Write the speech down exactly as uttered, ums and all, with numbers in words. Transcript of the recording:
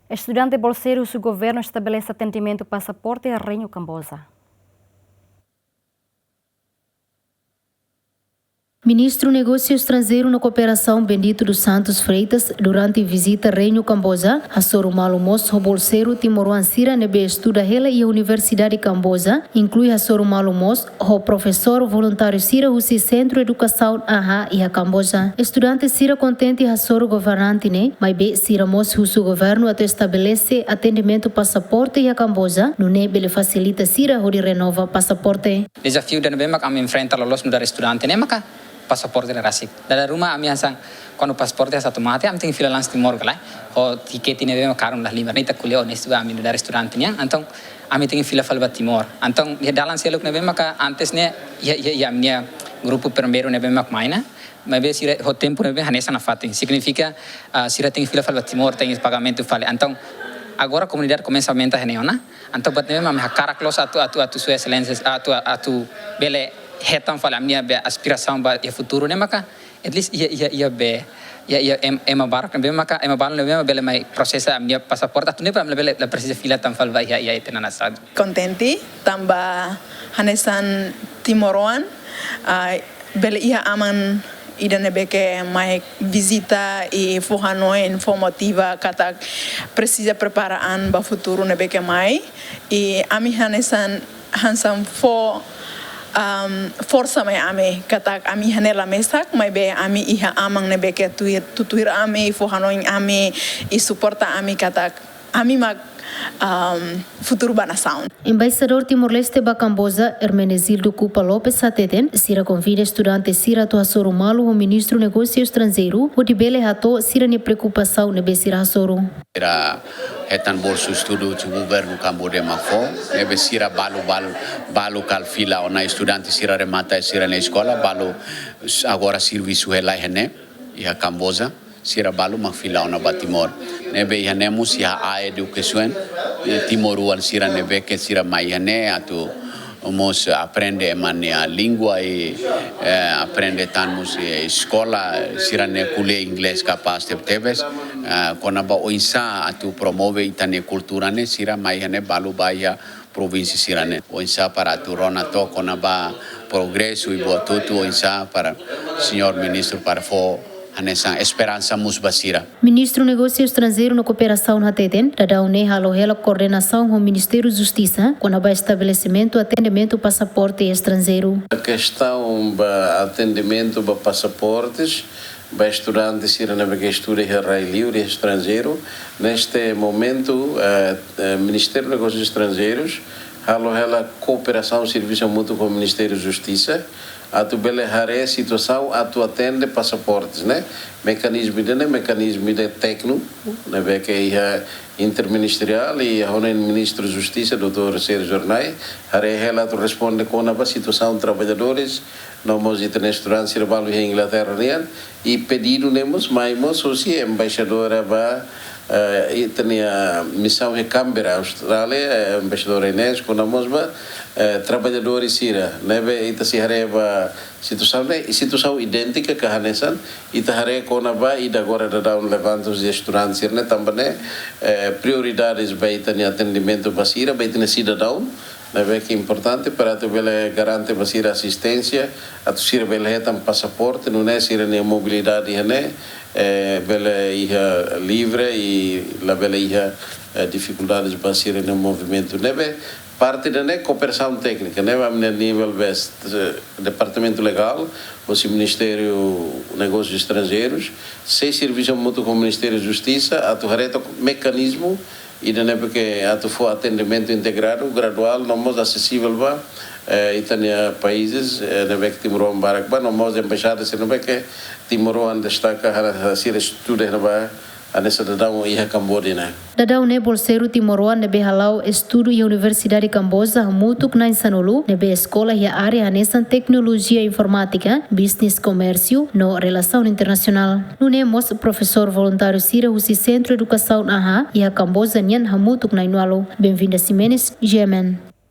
Estudante bolseiru husu governu estabelese atendimentu pasaporte Reinu Kamboja. Ministru Negósiu Estranjeiru no Kooperasaun Bendito dos Santos Freitas, durante vizita Reinu Kamboja, hasoru malu mós ho bolseiru timoroan sira ne'ebé estuda hela iha Universidade Kamboja, inklui hasoru malu mós ho profesór voluntáriu sira husi Sentru Edukasaun A H iha Kamboja. Estudante sira kontente hasoru governante ne'e, maibé sira mós husu governu atu estabelese atendimentu pasaporte iha Kamboja, nune'e bele fasilita sira hodi renova pasaporte. Dezafiu ida ne'ebé mak ami enfrenta loloos nu'udar estudante ne'e maka pasaporte ne'e rasik. Dala ruma ami hanesan kuandu pasaporte hanesan atu mate, ami tenke fila la'ós Timor ka lae. Ho tikete ne'ebé mak karun la lima, ne'e ita ko'alia onestu ami nu'udar estudante nian. Entaun ami tenke fila fali ba Timor. Entaun iha dalan seluk ne'ebé maka antes ne'e iha, iha, iha ami-nia grupu primeiru ne'ebé mak mai ona. Maibé sira ho tempu ne'ebé hanesan nafatin. Signifika, ah, sira tenke fila fali ba Timor, tenke pagamentu fali. Entaun agora komunidade komesa aumenta iha ne'e ona. Entaun buat ne'ebé mak ami hakarak loos atu, atu, atu Sua Exelénsia, atu, atu bele hetan fali ami-nia be aspirasaun ba iha futuru ne'e maka, at least iha, iha, iha be, iha, iha em-, ema barak ne'ebé maka, ema balu ne'ebé mak bele mai prosesa ami-nia pasaporte, atu ne'e para ami bele la presiza fila tan fali ba iha, iha ita-nia nasaun. Kontente, tanba hanesan timoroan, ah, bele iha aman ida ne'ebé ke mai vizita i fó hanoin, fó motiva katak presiza prepara an ba futuru ne'ebé ke mai. I ami hanesan, hanesan fó, am, forsa mai ami katak ami iha ne'e la mesak, maibé ami iha aman ne'ebé ke tuir, tutuir ami, fó hanoin ami, i suporta ami katak ami mak, am, futuru ba nasaun. Embaixadór Timor-Leste ba Kamboja, Hermenegildo Cupa Lopes hateten, sira konvida estudante sira atu hasoru malu ho Ministru Negósiu Estranjeiru, hodi bele hato'o sira-nia preokupasaun ne'ebé sira hasoru. Sira hetan bolsu estudu husi governu Kamboja mak fó, ne'ebé sira balu, balu, balu kala fila ona, estudante sira remata sira-nia eskola, balu agora servisu hela iha ne'e, iha Kamboja. Sira balu mak fila ona ba Timor. Ne'ebé iha ne'e mós iha área edukasaun, eh, timoroan sira ne'ebé ke sira mai iha ne'e atu mós aprende ema nia língua i, eh, aprende tan mós, eh, eskola, sira-nia ko'alia inglés kapás tebetebes, eh, kona-ba oinsá atu promove ita-nia kultura ne'e, sira mai iha ne'e balu ba iha provínsia sira-ne'e. Oinsá para atu rona to'ok kona-ba progresu i buat hotu, oinsá para señór ministru para fó hanesan esperansa mós ba sira. Ministru Negósiu Estranjeiru no Kooperasaun hateten, daudaun ne'e halo hela koordenasaun ho Ministériu Justisa, kona-ba estabelesimentu atendimentu pasaporte estranjeiru. Kestaun ba atendimentu ba pasaportes, ba estudante sira ne'ebé ke estuda iha rai-li'ur, iha estranjeiru. Neste momentu, eh, eh, Ministériu Negósius Estranjeirus halo hela kooperasaun, servisu mútuu ho Ministériu Justisa, atu bele haree situasaun atu atende pasaportes, ne'e. Mekanizmu ida-ne'e, mekanizmu ida tékniku, ne'ebé ke iha interministeriál, i ha'u-nia ministru Justisa, doutór Sérgio Hornai, haree hela atu responde kona-ba situasaun traballadores, no mós ita-nia estudante sira balu iha Inglaterra nian, i pedidu ne'e mós mai mós husi embaixadora ba, eh, ita-nia misaun iha Canberra, Austrália, eh, embaixadora Inês, kona mós ba, eh, traballadores sira, ne'ebé ita sei haree ba situasaun ne'e, i situasaun idéntika ka hanesan, ita haree kona-ba ida agora daudaun levanta husi estudante sira-ne'e, tanba ne'e, eh, prioridades ba ita-nia atendimentu ba sira, ba ita-nia sidadaun, ne'ebé ke importante para atu bele garante ba sira asisténsia, atu sira bele hetan pasaporte, nune'e sira-nia mobilidade iha ne'e, eh, bele iha livre i labele iha, eh, difikuldades ba sira-nia movimentu. Ne'ebé parte ida-ne'e kooperasaun téknika, ne'ebé ami-nia nivel best, eh, Departamentu Legál, husi Ministériu Negósius Estranjeirus, sei servisu mútuu ho Ministériu Justisa, atu haree to'ok mekanizmu ida ne'ebé ke atu fó atendimentu integradu, graduál, no mós asesivel ba, eh, ita-nia países, eh, ne'ebé ke timoroan barak ba, no mós embaixada sira ne'ebé ke timoroan destaka, hara, hara sira estuda iha ne'ebá, hanesan daudaun iha Kamboja ne'e. Daudaun ne'e bolseiru timoroan ne'ebé hala'o estudu iha Universidade Kamboja hamutuk na'in sanulu, ne'ebé eskola iha área hanesan teknolojia informátika, bisnis komérsiu, no relasaun internasionál. Nune'e mós profesór voluntáriu sira husi Sentru Edukasaun A H iha Kamboja nian hamutuk na'in ualu. Benvinda Ximenes, G M N.